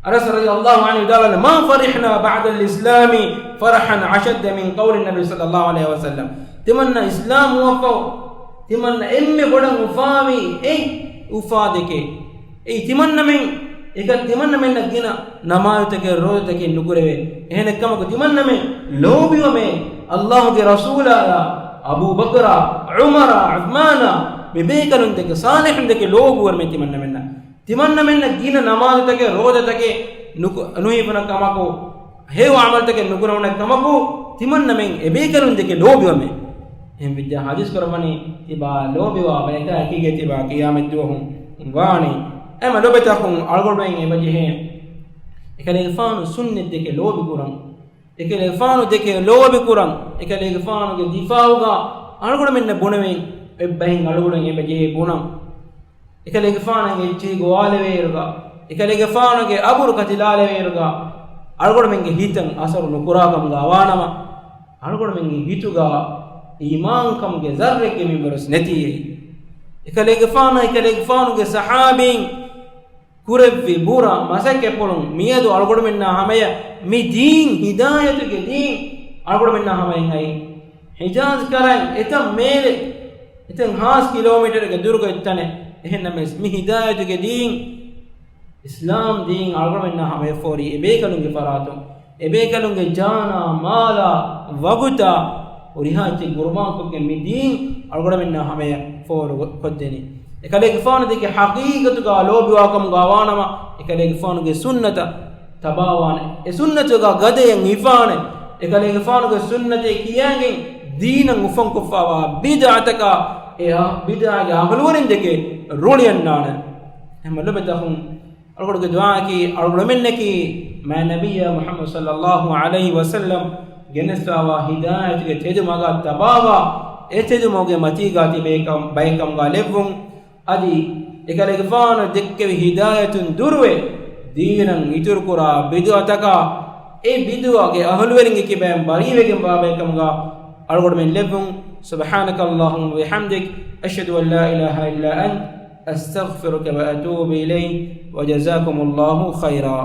އަނަސް ރަޟިޔައްލާހު ޢަންހު ވިދާޅުވަނީ، ما فرحنا بعد الإسلام فرحا أشد من قول النبي صلى الله عليه وسلم. ތިމަންނަ އިސްލާމް ވުމަށްފަހު، ތިމަންނަ އެންމެ ބޮޑަށް އުފާވީ އެއް އުފާދެކެ. އެއީ ތިމަންނަމެން، އެކަން ތިމަންނަމެންނަށް ގިނަ ނަމާދުތަކެއް، ރޯދަތަކެއް ނުކުރެވޭ. އެހެނެއްކަމަކު ތިމަންނަމެން ލޯބިވަމޭ، ﷲ ގެ ރަސޫލާއާ، އަބޫބަކްރާ، ޢުމަރާ، ޢުސްމާނާ، މި ބޭކަލުން ދެކެ، ޞާލިޙުން ދެކެ ލޯބިވަމޭ ތިމަންނަމެންނަށް. ތިމަންނަމެންނަށް ގިނަ ނަމާދުތަކެއް، ރޯދަތަކެއް ނުކު-، ނުހިފުނަ ކަމަކު، ހެޔޮ ޢަމަލުތަކެއް ނުކުރެވުނެ ކަމަކު، ތިމަންނަމެން އެބޭކަލުން ދެކެ ލޯބިވަމޭ. އެހެންވެއްޖެ ޙަދީޘް ކުރައްވަނީ، ތިބާ ލޯބިވާ ބަޔަކާ އެކީގަ ތިބާ ޤިޔާމަތްދުވަހު ވާނީ. އެމަ ލޮބެތަކުން އަޅުގަނޑުމެން އެބަޖެހޭ، އެކަލޭގެފާނު ސުންނަތް ދެކެ ލޯބިކުރަން. އެކަލޭގެފާނު ދެކެ ލޯބިކުރަން. އެކަލޭގެފާނުގެ ދިފާޢުގަ އަޅުގަނޑުމެންނަށް ބުނެވެން، އެއްބަހެއް އަޅުގަނޑުމެން އެބަޖެހޭ ބުނަން. އެކަލޭގެފާނަށް އެއްޗެހި ގޮވާލެވޭއިރުގަ، އެކަލޭގެފާނުގެ އަބުރު ކަތިލާލެވޭއިރުގަ، އަޅުގަނޑުމެންގެ ހިތަށް އަސަރު ނުކުރާކަމުގަ ވާނަމަ، އަޅުގަނޑުމެންގެ ހިތުގަ އީމާންކަމުގެ ޒައްރެއްގެ މިންވަރުވެސް ނެތިއެއް. އެކަލޭގެފާނަށް، އެކަލޭގެފާނުގެ ޞަޙާބީން ކުރެއްވި ބުރަ މަސައްކަތްޕުޅުން މިއަދު އަޅުގަނޑުމެންނާ ހަމަޔަށް މި ދީން، ހިދާޔަތުގެ ދީން އަޅުގަނޑުމެންނާ ހަމަޔަށް އައީ. ޙިޖާޒް ކަރަން އެތައް މޭލެ، އެތައް ހާސް ކިލޯމީޓަރެއްގެ ދުރުގަ އޮތްތަނެއް. އެހެންނަމަވެސް މި ހިދާޔަތުގެ ދީން، އިސްލާމް ދީން އަޅުގަނޑުމެންނާ ހަމަޔަށް ފޯރި އެބޭކަލުންގެ ފަރާތުން. އެބޭކަލުންގެ ޖާނާ، މާލާ، ވަގުތާ ހުރިހާ އެއްޗެއް ގުރުބާންކޮށްގެން މި ދީން އަޅުގަނޑުމެންނާ ހަމަޔަށް ފޯރު ކޮށްދެނީ. އެކަލޭގެފާނު ދެކެ ޙަޤީޤަތުގަ ލޯބިވާކަމުގަ ވާނަމަ، އެކަލޭގެފާނުގެ ސުންނަތަށް ތަބާވާނެ. އެ ސުންނަތުގަ ގަދަޔަށް ހިފާނެ. އެކަލޭގެފާނުގެ ސުންނަތޭ ކިޔާގެން ދީނަށް އުފަންކޮށްފަވާ ބިދްޢަތަކާ އެ ބިދުޢާގެ އަހުލުވެރިންދެކެ ރުޅިއަންނާނެ. އެހެން ލޮބުވެތި އަޚުން، އަޅުގަނޑުގެ ދުޢާއަކީ އަޅުގަނޑުމެންނަކީ މާތް ނަބިއްޔާ މުޙައްމަދު ޞައްލައްލާހު ޢަލައިހި ވަސައްލަމް ގެނެސްފައިވާ ހިދާޔަތުގެ ތެދު މަގަށް ތަބާވާ، އެ ތެދު މަގުގެ މަތީގާ ތިބޭ ކަމަށް ބައެއް ކަމުގާ ލެއްވުން. އަދި އެކަލޭގެފާނު ދެއްކެވި ހިދާޔަތުން ދުރުވެ، ދީނަށް އިތުރުކުރާ ބިދުޢަތަކާ، އެ ބިދުޢަގެ އަހުލުވެރިންގެ ކިބައިން ބަރީވެގެން ވާ ބައެއް ކަމުގާ އަޅުގަނޑުމެން ލެއްވުން. سبحانك اللهم وبحمدك، أشهد أن لا إله إلا أنت، أستغفرك وأتوب إليك، وجزاكم الله خيرا.